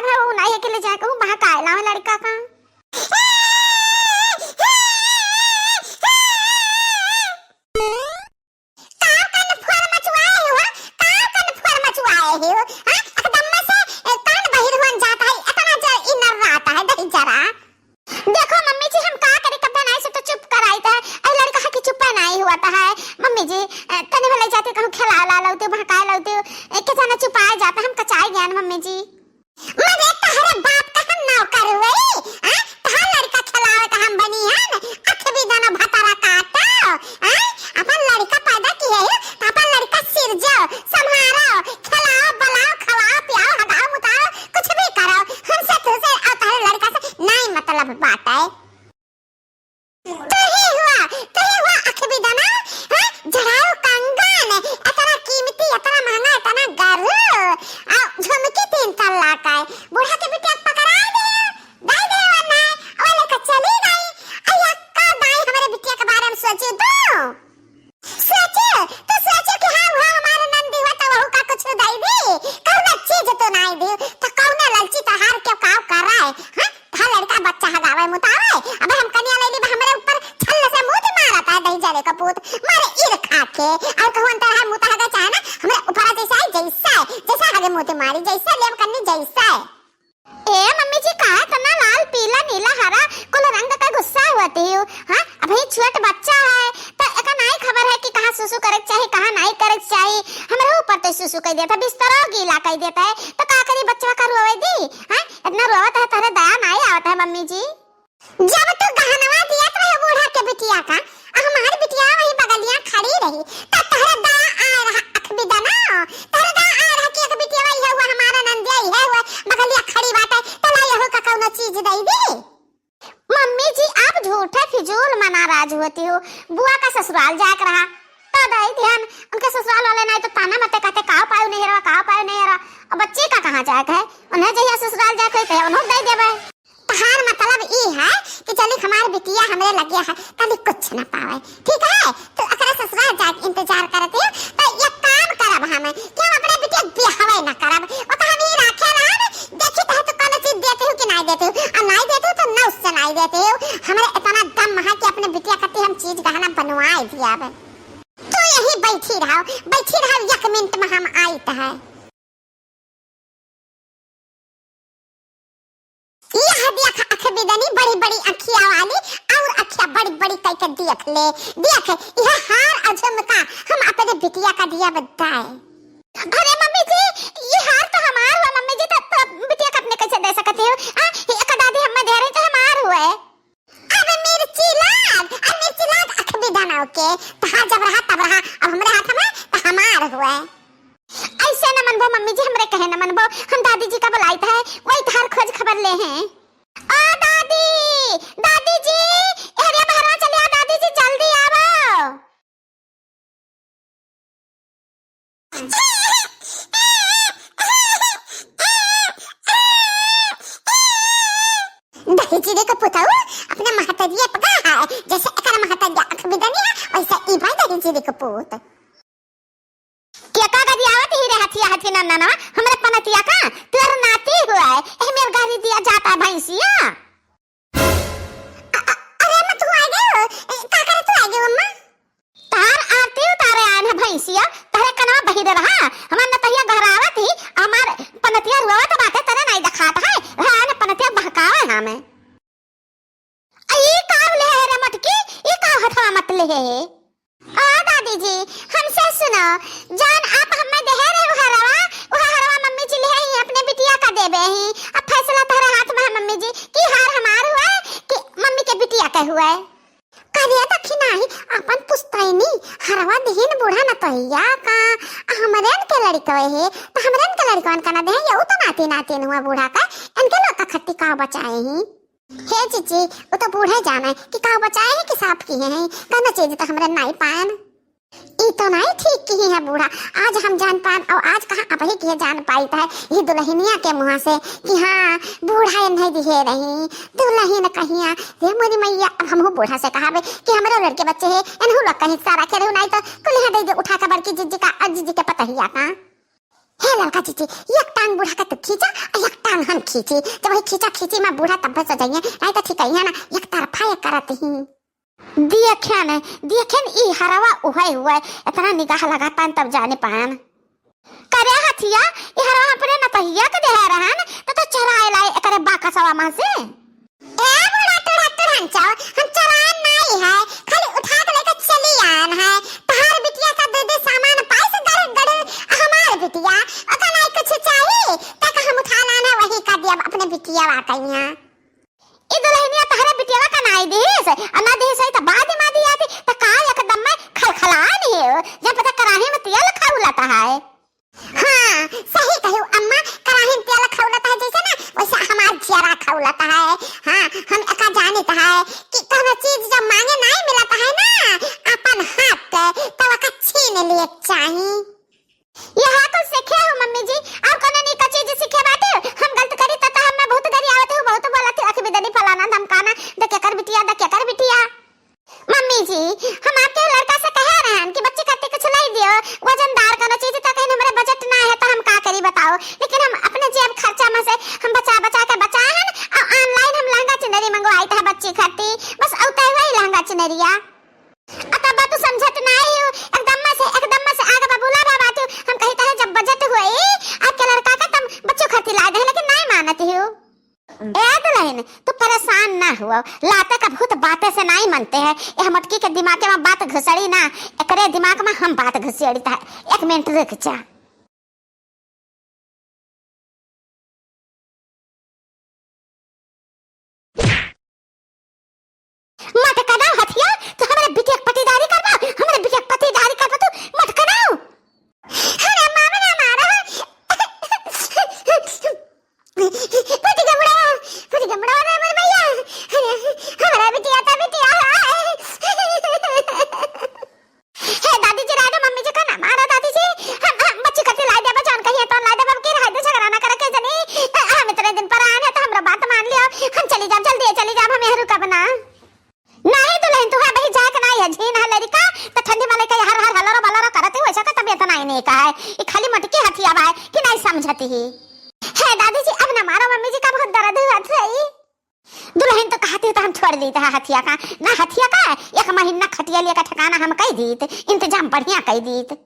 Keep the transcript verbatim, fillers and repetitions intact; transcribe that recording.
उ नाई है कि ले जाए कहूँ बहकाए लावे लड़का का। का कान फोड़ मचवाए हो, का कान फोड़ मचवाए हो, हाँ? एकदम में से, ए, कान बहिर होन जाता है, इतना जो इनर रहता है दही जरा। देखो मम्मी जी, हम का करी, कब बनाए से तो चुप कराई था, अरे लड़का है कि चुप नहीं हुआ था है। मम्मी जी, ए, तने भले जाते कहूँ खिला ला लौते, बहकाए लौते, ए, के जाना चुपाए जाता, हम कचाए गए मम्मी जी। मरे तहरे बाप का हम नौकर हुए, हाँ? तहार लड़का खिलावे का हम बनी हन, अख भी दाना भतारा काटो, हाँ? अपन लड़का पैदा किए हो, तो अपन लड़का सिरजो, संभारो, खिलाओ, बलाओ, खवाओ, पियाओ, हगाओ, मुताओ, कुछ भी करो, हमसे तुझसे और तहरे लड़का से नहीं मतलब बात है। तू ही हुआ, तू ही हुआ अख भी दाना, हाँ? जड़ाऊ कंगन, इतना कीमती, इतना महंगा, इतना गरू, आ झुमकी तीन तल्ला का है। बूढ़ा के बिटिया के पकड़ा दे, दे दे वरना, वो लेकर चली गई। अय्या का दाई हमारे बिटिया के बारे में सोची तू? सोचो, तो सोचो कि हाँ, वहाँ हमारे नंदी हुआ तो वहू का कुछ दे दी, कौन चीज तो नहीं दी, तो कौन ललची तहार के काव कर रहा है, हाँ? तहार लड़का बच्चा हगावे मुतावे, अबे हम कनिया ले ली, बा हमरे ऊपर छल्ल से मुँह मारता है, दही जले का पूत, मारे ईर खा के, और कहूँ अंतर है मुँह हगा चाहे ना, हमरे ऊपर जैसा है, जैसा है, जैसा हगे मुँह मारी, जैसा लेब कन्नी जैसा है। ए मम्मी जी, काहे इतना लाल, पीला, नीला, हरा, कुल रंग का गुस्सा होती हो? हाँ, अभी छोट बच्चा है, तो एका नाई खबर है कि कहाँ सुसु करे के चाही, कहाँ नाई करे के चाही। हमरे ऊपर तो सुसु कर देता, बिस्तरो गीला कर देता है, तो का करी बच्चा का रोवे दी? हाँ, इतना रोवत है, तहरे दया नाई आवत है मम्मी जी। जब तू गहनवा दियत रहे बूढ़ा के बिटिया का, आ हमार बिटिया वही बगलिया खड़ी रही, त तहरा दया आए रहा अख बिदना, तहरा दया आए रहा कि एक बिटिया वही है, हुआ हमारा नंदिया ही है, हुआ बगलिया खड़ी बाटे, त ला यहू का कौनो चीज दे दी। मम्मी जी, आप झूठे फिजूल में नाराज होती हो। बुआ का ससुराल जाके रहा, तो दे दिहन, उनके ससुराल वाले नहीं तो ताना मते कहते, "काव पायो नहीं रहा, काव पायो नहीं रहा।" अब बच्ची का कहाँ जाए के है? उन्हें जहिया ससुराल जाए के होते, उन्हों दे देवे। तहार मतलब ई है कि चली हमार बिटिया हमरे लगे है, कभी कुछ न पावे, ठीक है? तो अकरा ससुराल जाए के इंतजार करती हो, तो ये काम करब हम कि हम अपने बिटिया के बियाहवे न करब। वो तो हम ही राखे रहब, देखी तो तू कौन चीज देती हो कि नहीं देती हो, और नहीं देती हो तो नौ से नहीं देती हो। हमरे इतना दम है कि अपने बिटिया खातिर हम चीज गहना बनवाए दिया अब। तू यही बैठी रहो, बैठी रहो, एक मिनट में हम आइत है। यह देख अख बिदनी बड़ी बड़ी अखिया वाली, और अखिया बड़ी बड़ी कह के देख ले, देख यह हार और झुमका हम अपने बिटिया का दिया बद्दा है। अरे मम्मी जी, ये हार तो हमार हुआ मम्मी जी, तो, तो बिटिया का अपने कैसे दे सकते हो? आ, ये का दादी हमें दे रही तो हमार हुआ है। अब मिर्ची लाग, अब मिर्ची लाग अख बिदना के, तहार जब रहा तब रहा, अब हमरे हाथ में तो हमार हुआ है। ऐसे न मनबो मम्मी जी, हमरे कहे न मनबो, हम दादी जी का बुलाइत है, वही तहार खोज खबर ले हैं। ओ दादी, दादी जी, एहरिया बहरवा चलिया, दादी जी जल्दी आवो। दही जीरे के पुतऊ अपने महतरिया पका है, जैसे एकरा महतरिया अख बिदनी है, वैसे ई भाई दही जीरे के पूत। के का गरियावत ही रे हथिया हथी नन्ना ना, हमरे पनतिया का, तोर नाती हुआ है, एह मेर गारी दिया जाता भैंसिया। अ-, अ-, अरे अम्मा, तू आ गए हो? ए, का करे तू आ गए हो, अम्मा? तार आरती उतारे आन है भैंसिया, तारे कनवा बहिर रहा, हमार नतहिया घरावत ही, हमार पनतिया रुआवत बाटे, तने नहीं देखात है, वह आन पनतिया बहकावे हमें। आ, ई का ले है रे मटकी? ई का हथवा मत ले है? आ दादी जी, हमसे सुनो, जान आप हमें देहे रहे वो हरवा, वो हरवा मम्मी जी ले ही अपने बिटिया का देबे ही। अब फैसला तोहरे हाथ में है मम्मी जी, कि हार हमार हुआ है कि मम्मी के बिटिया का हुआ है? अरे दखिना ही, अपन पुस्तैनी हरवा दिहिन बूढ़ा नतहिया का, आ हमरेन के लड़कवे है, तो हमरेन के लड़कवन का ना देहे, यहू तो नाती नातिन हुआ बूढ़ा का, इनके लोग का खट्टी का बचाए ही। हे जीजी, वो तो बूढ़े जाने कि का बचाए हैं कि साफ किए हैं, कौनो चीज तो हमरे नाई पाएन। ई तो नाई ठीक किए हैं बूढ़ा, आज हम जान पाएन और आज कहाँ अबही किए जान पाइत है ये दुल्हनिया के मुँह से कि हाँ, बूढ़ा ये नहीं दिहे रही। दुल्हन कहिया, रे मोरी मैया, अब हमहू बूढ़ा से कहावे कि हमरो लड़के बच्चे हैं, इनहू लोग कहीं सारा खेरे नाई तो कुलिया दे दे उठा के बड़की जीजी का और जीजी के पतहिया का। हे ललका जीजी, एक टांग बूढ़ा का तू खींचा और एक टांग हम खींची। जब वही खींचा खींची में बूढ़ा तब से जाइए, नहीं तो ठीक है ना, एक तरफा ये करत ही। देखेन, देखेन ई हरवा उहै हुवै, इतना निगाह लगातान तब जाने पान। करे हथिया, ई हरवा अपने नतहिया के देहे रहन, तो, तो चराए लाए एकरे बाकसवा मा से। ए बूढ़ा टूढ़ा टूढ़न चाव, हम चरान नाई है, खाली उठा के लेके चली आन है। तहार बिटिया का दे दे सामान पाइस गड़ गड़, हमार बिटिया, ओका नाई कुछ चाही, तक हम उठा लान है, वही का दिया अपने बिटिया वा कहिया। ई दुल्हनिया तहरे बिटियावा का नाई दिहिस, आ ना दिहिस होई त बाद मा दियाती, त का एकदम में खलखलान ही हो, जब पता कराही में तेल खौलत है। हाँ, सही कहियो अम्मा, कराही में तेल खौलत है जैसे ना, वैसे हमार जियरा खौलत है। हाँ, हम एका जानित है कि कौनो चीज जब मांगे नाई मिलत है ना, अपन हाथ के, तो ओका छीन लिए चाही। यहाँ कुल सीखे हो मम्मी जी, और कोनो नीक चीज सीखे बाटे? हम गलत करी त, त हमें बहुत गरी आवत हो, बहुत बोलत हो, अख बिदनी फलाना धमकाना, द केकर बिटिया, द केकर बिटिया। मम्मी जी, हम आपके लड़का से कहे रहन कि बच्ची खातिर कुछ लाई दियो, वजनदार कोनो चीज, त कहीं हमरे बजट ना है, त हम का करी बताओ? लेकिन हम अपने जेब खर्चा में से हम बचा बचा के बचा हन, और online हम लहंगा चुनरी मंगवाई था बच्ची खातिर, बस औते वही लहंगा चुनरिया। आ तब तू समझत नाई हो, एकदम में से, एकदम में से आगे बबूला बा बाटू। हम कही तहे जब बजट होई, आपके लड़का का तम बच्चों खातिर ला दे, लेकिन नाई मानत हो। ए दुल्हन, तू परेशान ना हुआ, लाते का भूत बाते से नाई मनते हैं। ए मोटकी के दिमाग में बात घुसड़ी ना, एकरे दिमाग में हम बात घुसेड़ी तहे। एक मिनट रुक जा। मत कनाओ हथिया, तू हमरे बिटिया के पटीदारी करबा, हमरे बिटिया के पटीदारी करबा तू, मत कनाओ। अरे मामी ना मारा। फटी गमड़ा, फटी गमड़ा रे हमर भैया। अरे, हमरा बिटिया त बिटिया है। हे दादी जी, राय दो मम्मी जी का ना मारा दादी जी। हम, हम बच्ची खातिर लाई देबा, जौन कहिए तौन लाई देबा, अब की रहे दे, झगड़ा ना करे के जनी। हम इतने दिन पर आए हैं तो हमरा बात मान लियो। हम चली जाब, जल्दी चली जाब, हम यहाँ रुकब ना। नहीं दुल्हन, तू है बही जाए के नहीं है, झीन है लड़का, तो ठंडी में लेके हर हर हलरो बलरो करत ही, वैसे का तबीयत नहीं, नहीं का है। ये खाली मोटकी हथिया बा है कि नहीं समझती ही। हे दादी जी, अब ना मारो, मम्मी जी का बहुत दर्द हुआ था। दुल्हन तो कहती हो तो हम छोड़ देते हैं हथिया का, ना हथिया का, एक महीना खटिया लिया का ठिकाना हम कह दीत, इंतजाम बढ़िया कह दीत।